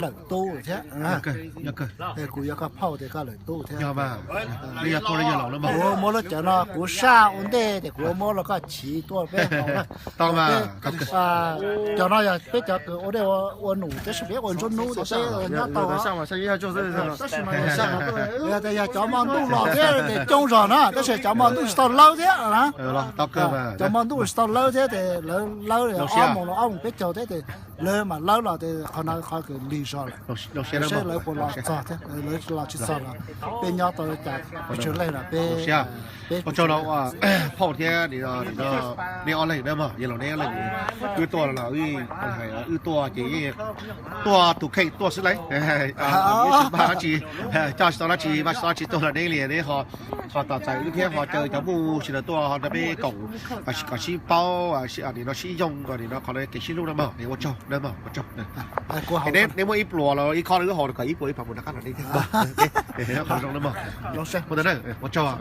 lawm tub thiab. Kuv yog koj phauj ces koj lawm tub thiab. Kuv muab lub cawv no kuv saj ua ntej ces kuv muab los koj chiv tuaj peb haus na. Cov no yog peb cov kws ua dej ua num tab sis peb ua nruab hnub ces peb nyob tau. Tab sis mas yog tias yog cov hmo ntuj los thiab ces coob zog na, tab sis cov hmo ntuj tsis tau lawb thiab na. Cov hmo ntuj tsis tau lawb thiab ces lawv lawb ob moos los ob moos peb caug thiab ces lawv mam lawb los ces qhov no qhov kws lig zog lawm. Saib lawv puas los txog thiab, lawv los tsis txog los peb nyob tau li cas pes tsawg leej los peb, peb ua tsaug no phauj thiab nej ob leeg na mog, yog los neb ob leeg wb tuaj los wb tuaj ces tuaj tus kheej tuaj xwb lauj. Tsis npaj dab tsi, coj tsis tau dab tsi, npaj tsis tau dab tsi tuaj los neb li neb ho, ho tos txais wb thiab ho caw cov muj sawv daws tuaj ho nrog peb koom kom sib paub, nim no sib yoog, nim no qhov no kev sib hlub na mog, ua tsaug na mog, ua tsaug. Neb muaj ib pluas los ib khob wb haus kom ib puas ib phav mus rov qab rau neb thiab. Qhov zoo na mog, ua tsaug.